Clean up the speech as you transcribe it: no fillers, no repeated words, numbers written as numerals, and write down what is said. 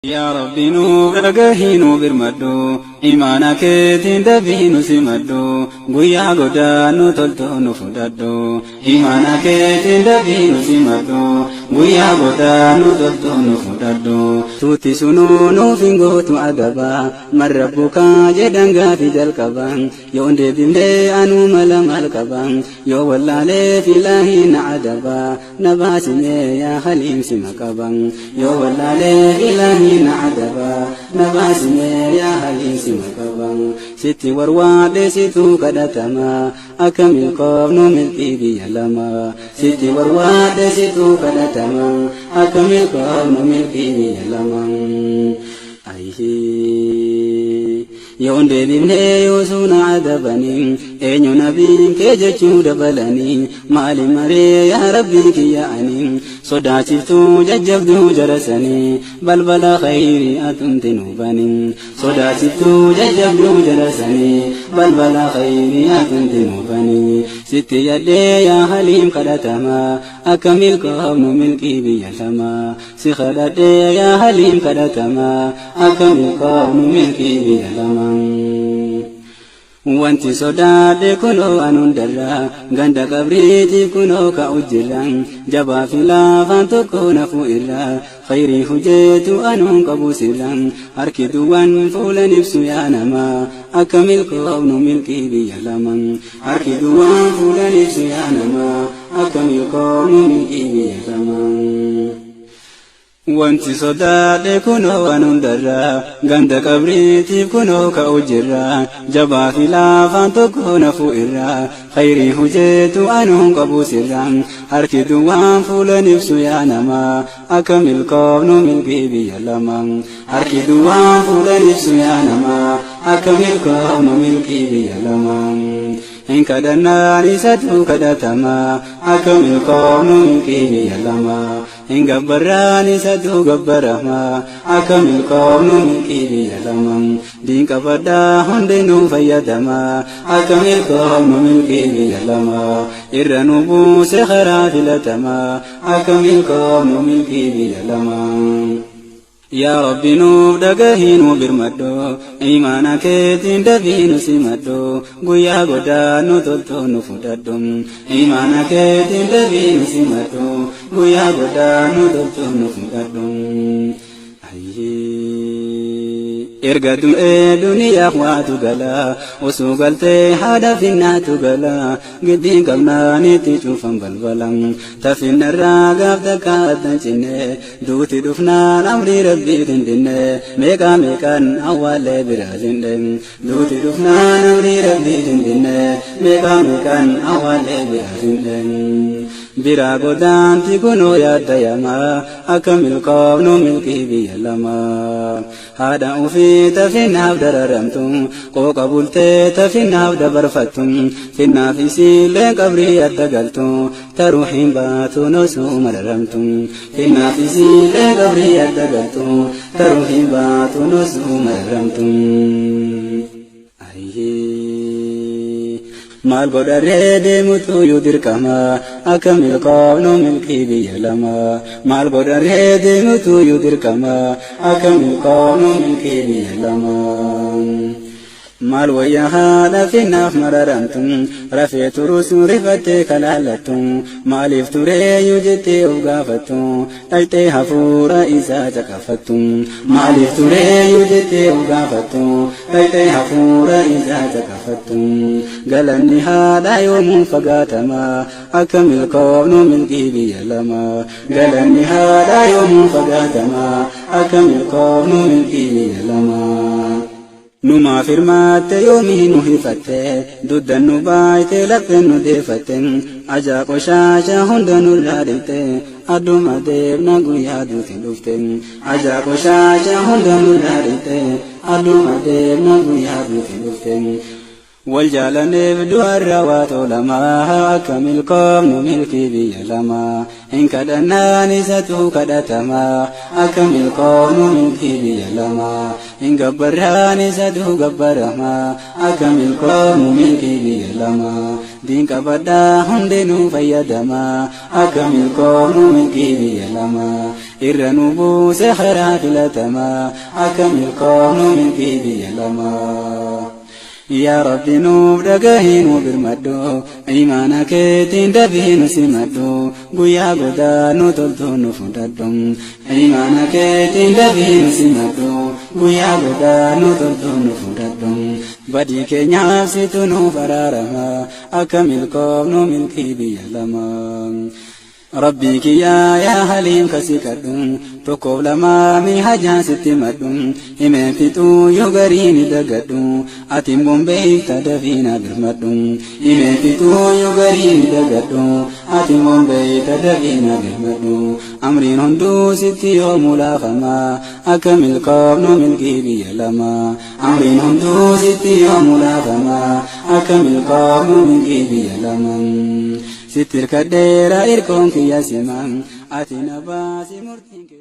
Yaa Rabbi nuuf dhagahi nu birmadhu, imaana keetiin dafii nu simadhu, guyyaa godaannu toltu nu fudhadhu. Imaana keetiin dafii nu simadhu, guyyaa godaannu toltu nu fudhadhu. Tuuti sunuu nuuf hin gootu adaba, man rabbukaa jedhan gaafi jalqaba. Yoo hin deebifne anuu mala maal qaba, yoo wallaaleef ilaahi na adaba. Na baasi mee yaa haliim sima qaba, yoo wallaalee ilaahi na adaba. Na baasi mee yaa haliim sima qaba, sitti warwaadhe situ kadhatama, akka milkoofnu milkii biyya lama. Sitti warwaadhe situ kadhatama, akka milkoofnu milkii biyya lama. Ayii. Yoon deebifne yoosuu na adabanii, eenyu nabiin kee jechuu dabalanii, maali maree yaa rabbii kiyya ani sodaachiftuu jajjabduu jarasanii, balbala khayrii atumti nu bani. Sodaachiftuu jajjabduu jarasanii, balbala khayrii atumti nu bani. Sitti yadhee yaa haliim kadhatama, akka milkoofnu milkii biyya lama. Si kadhadhee yaa haliim kadhatama, akka milkoofnu milkii biyya lama. Wanti sodaadhe kunoo an hundarra, ganda qabriitiif kunoo ka'u jirra, jabaa fi laafaan tokko nafuu irra, khayrii hujeetu anuun qabu sirra, harki duwwan fuulan ibsu yaa nama, akka milkoofnu milkii biyya lama. Harki duwwan fuulan ibsu yaa nama, akka milkoofnu milkii biyya lama. Wanti sodaadhe kunoo waan hundarra, ganda qabriitiif kunoo ka'u jirra, jabaa fi laafaan tokko nafuu irra, khayrii hujeetu anuun qabu sirra, harki duwwaan fuulan ibsu yaa nama, akka milkoofnu milkii biyya lama. Harki duwwaan fuulan ibsu yaa nama, akka milkoofnu milkii biyya lama. Hin kadhannaan isatu kadhatama, akka milkoofnu milkii biyya lama. Hin gabbarraan isatu gabbarama, akka milkoofnu milkii biyya lama. Diin qabadhaa hundinuu fayyadama, akka milkoofnu milkii biyya lama. Irra nu buuse karaa filatama, akka milkoofnu milkii biyya lama. Yaa Rabbi nuuf dhagahi nu birmadhu, imaana keetiin dafii nu simadhu, guyyaa godaannu toltu nu fudhadhu. Imaana keetiin dafii nu simadhu, guyyaa godaannu toltu nu fudhadhu. Erga du'ee duniyaaf waatu gala, osoo galtee haadha finnaatu gala, giddiin qabnaanitti cufan balbala. Tafinnarraa gaaf takka addan cinne, duuti dhufnaan amrii rabbiitiin dinne, meeqaa meeqaan awwaallee biraa jinde. Duuti dhufnaan amrii rabbiitiin dinne, meeqaa meeqaan awwaallee biraa jinde. Biraa godaanti kunoo yaadda yamaa, akka milkoofnu milkii biyya lama. Haadha ofii tafinnaaf dararamtu, qooqa bultee tafinnaaf dabarfattu, finnaaf isiillee qabrii adda galtu, taruu hin baatu nosuu mararamtu. Finnaaf isiillee qabrii adda galtu, taruu hin baatu nosuu mararamtu. Maal godharree deemutu yoo dirqama, akka milkoofnu milkii biyya lama. Maal godharree deemutu yoo dirqama, akka milkoofnu milkii biyya lama. Maal wayya haadha finnaaf mararamtu, rafee turus rifattee kalaallattu, maaliif tureeyyuu jettee of gaafattu, dhaqxee hafuura isaa caqafattu. Maaliif tureeyyuu jettee of gaafattu, dhaqxee hafuura isaa caqafattu. Galanni haadha yoomuu fagaatama, akka milkoofnu milkii biyya lama. Galanni haadha yoomuu fagaatama, akka milkoofnu milkii biyya lama. Numaaf hirmaatte yoomii nu hifatte, duddan nu baayte lapheen nu deeffatte, ajaa qoshaasha hunda nurraa dhiqxe, adduma deemna guyyaa duuti dhufte. Ajaa qoshaasha hunda nurraa dhiqxe, adduma deemna guyyaa duuti dhufte. Wal jaalanneef du'arra waa tolamaa akka milkoomnu milkii biyya lamaa. Hin kadhannaan isatu kadhatamaa akka milkoomnu milkii biyya lamaa. Hin gabbarraan isatu gabbaramaa akka milkoomnu milkii biyya lamaa. Diin qabadhaa hundinuu fayyadamaa akka milkoomnu milkii biyya lamaa. Irra nu buuse karaa filatamaa akka milkoomnu milkii biyya lamaa. Yaa Rabbi nuuf dhagahii nu birmadhu, imaana keetiin dafii nu simadhu, guyyaa godaannu toltuu nu fudhadhu. Imaana keetiin dafii nu simadhu, guyyaa godaannu toltuu nu fudhadhu. Badii keenyaaf situ nuuf araarama, akka milkoofnu milkii biyya lamaa. Rabbii kiyyaa yaa haliim ka si kadhu, tokkoof lamaa mi hajaa sitti madhu, himeen fixuu yoo garii ni dagadhu, ati immoo beekta dafii na birmadhu. Himeen fixuu yoo garii ni dagadhu, ati immoo beekta dafii na birmadhu. Amriin hunduu sitti yoomuu laafama, akka milkoofnu milkii biyya lamaa. Amriin hunduu sitti yoomuu laafama, akka milkoofnu milkii biyya lamaa. Sitti hirkadheera irkoon kiyya sima, ati na baasi murtiin kee.